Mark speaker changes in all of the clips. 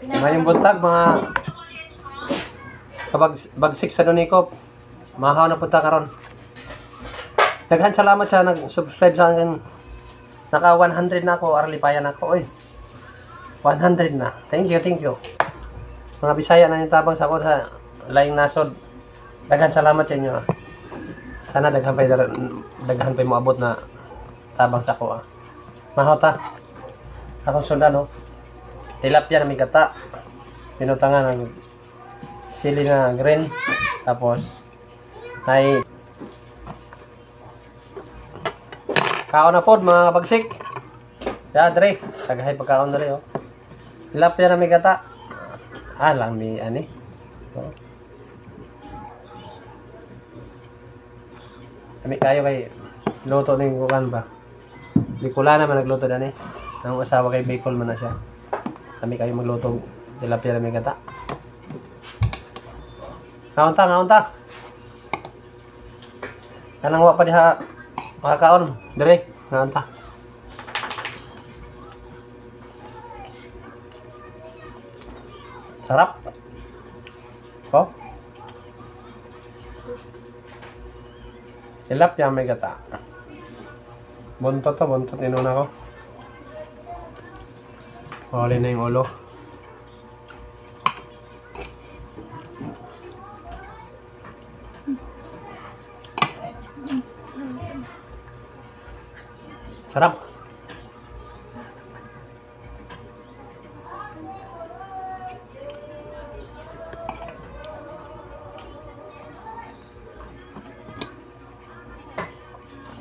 Speaker 1: Ngayong buntag mga kabagsik sa Dunikop. Mahaw na punta karon. Daghan salamat sa nag-subscribe sa akin. Naka 100 na ako, arlipayan ako oy. 100 na. Thank you, thank you. Mga Bisaya na yung tabang sa ako sa laing nasod. Daghan salamat sa inyo. Ah. Sana daghan pa moabot na tabang sa ako. Ah. Mahaw ta. Akong sundan oh. Tilapia na may gata. Pinutangan ng sili na green. Tapos ay kaon na pod mga kabagsik. Ya, dre. Tagahay pagkaon dre oh. Tilapia na may gata. Ah, lang may ani. Oh. Ami kayo kay luto ning kuan ba. Bicolana man nagluto dani. Ang asawa kay Bicol man na siya. Ami kayo magluto tilapia na may gata. Kaon ta, kaon ta. Kanang wa pa diha makakaon dire, kaon ta. Sarap. Oh. Tilapia may gata. Buntot to, buntot inuna ko. Huli na yung ulo. Sarap.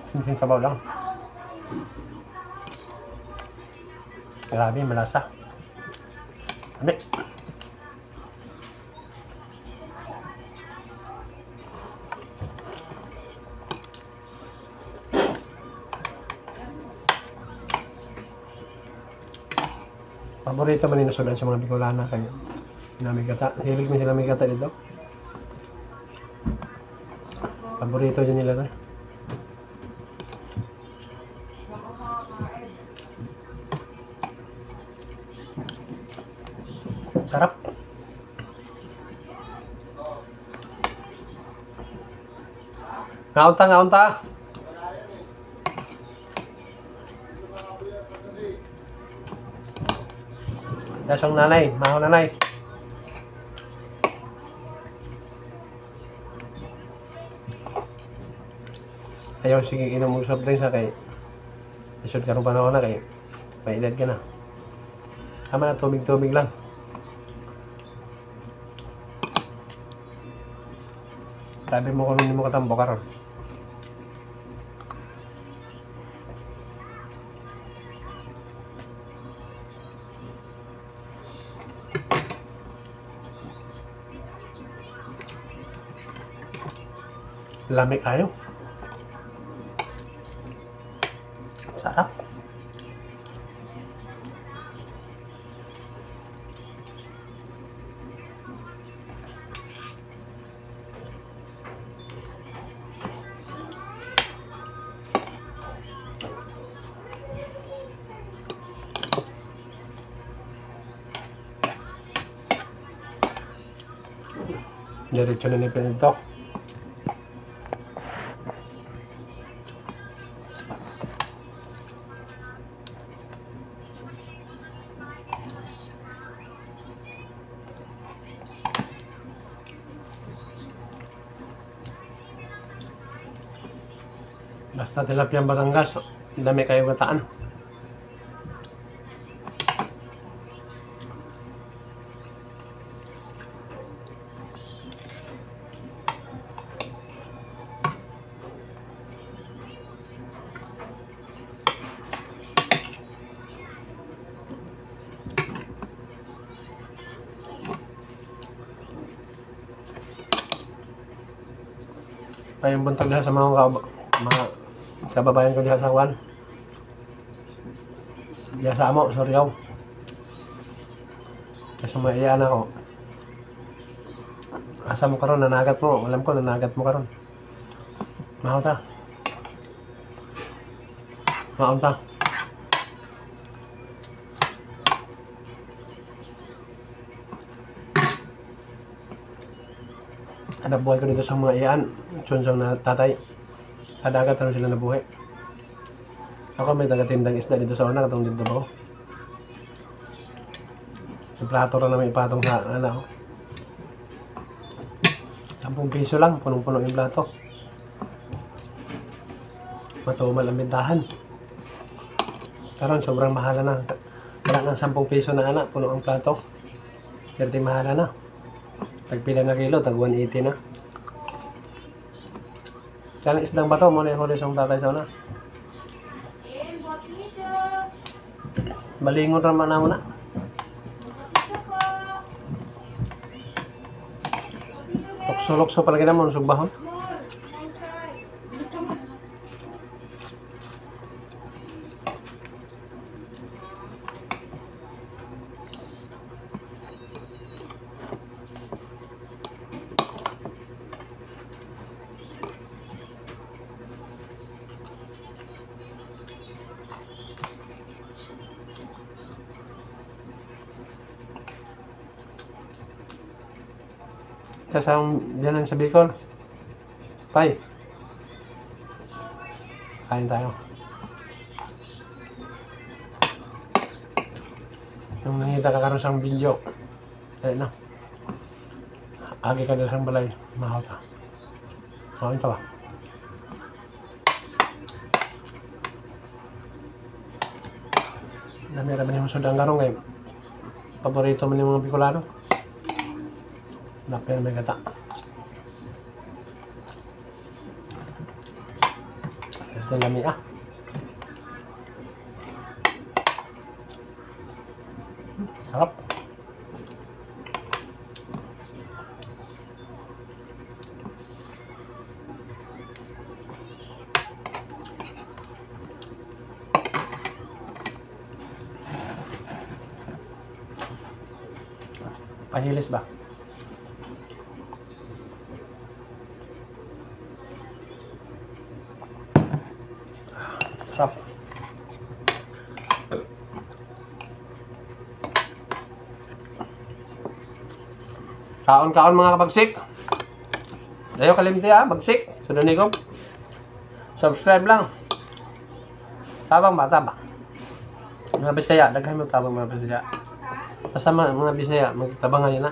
Speaker 1: Simpleng sabaw lang. Grabe, malasa. Ami. Paborito man ni sa mga Bicolana kay nami gata. Hilig man sila may gata dito. Paborito dyan nila na. Sarap. Ngaunta, ngaunta. Dasong nanay, maho nanay. Ayaw sige inom og soft drinks ha kay isod karong panahon na kay may edad ka na. Tama na, tubig-tubig lang. Sabi mo kung hindi mo katambo karon. Lami kayo. Sarap. Diretso na ni Pinto. Basta tilapia Batangas, dami kayo gataan. Ayong buntag diha sa mga kababayan ko diha sa Juan. Diha sa amo, Surigao. Kasi maiyaan ako. Asa mo karon, nanagat mo. Alam ko, nanagat mo karon. Mahaw ta. Mahaw ta. Hanap buhay ko dito sa mga iyaan. Tsunsang na tatay. Sa dagat naman sila nabuhay. Ako may tagatindang isda dito sa una, katong dito ba ko? Sa plato ra naman ipatong sa ano. 10 piso lang, punong-puno yung plato. Matumal ang bentahan. Karon sobrang mahala na. Wala nang 10 piso na anak, puno ang plato. Pero di mahala na. Tagpila na kilo, tag 180 na. Kaya isdang bato, muna yung huli sa tatay sa una. Balingon raman na muna. Lukso-lukso palagi naman, sugbahon. Kasang biyanan sa Bicol. Pai. Kain tayo. Yung nangita ka karon sa video. Dali na. Agi ka sa balay. Mahaw ta. Kain ta ba? Dami-dami yung sudang karong kay paborito man yung mga Bicolano. Napir may gata. Ito lami ah. Sarap. Pahilis ba? Sarap. Kaon-kaon mga kabagsik. Dayo kalimti ah, bagsik. Sa Donikom. Subscribe lang. Tabang ba? Tabang. Mga Bisaya, daghan mo tabang mga Bisaya. Basta mga Bisaya, magtabangan nila.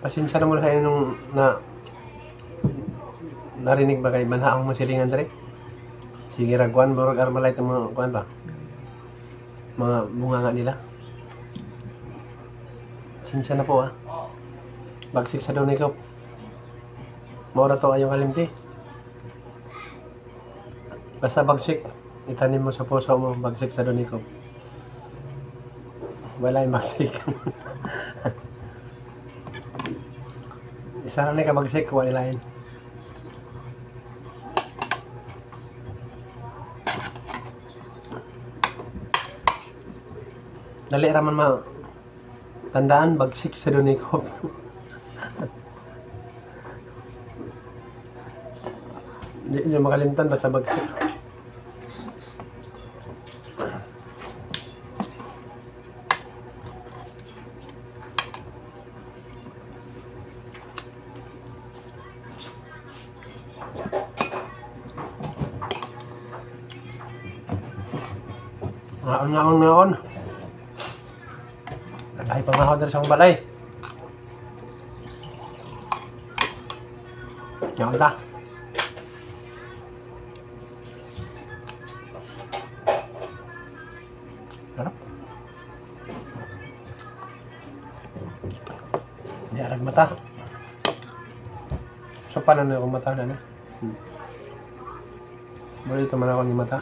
Speaker 1: Pasensya na muna kayo nung na narinig ba kay banhaang masilingan dre? Sige ragwan, murag armalite ang mga kuan ba? Mga bunganga nila. Pasensya na po ah. Bagsik sa Donikop. Maura to ayong kalimti. Basta bagsik, itanim mo sa puso mo, bagsik sa Donikop. Wala yung bagsik. Isa na ka bagsik, kuha nilain. Dali raman ma tandaan bagsik sa Donikop. Hindi nyo makalimtan basta bagsik. Ngaon, ngaon, ngaon. Ay, pamahaw na sa balay. Ngaon ta. Sarap. Hindi arag mata. So, paano na akong mata na? Muli ito man ako ni mata.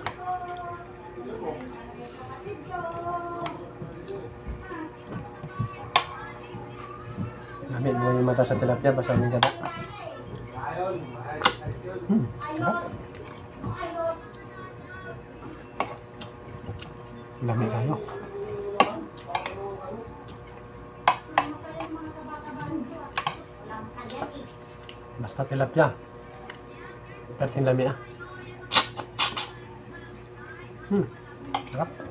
Speaker 1: Lamit mo yung mata sa tilapia, basta may gata. Sarap. Lamit kayo. Basta tilapia. Perting lami ah. Sarap.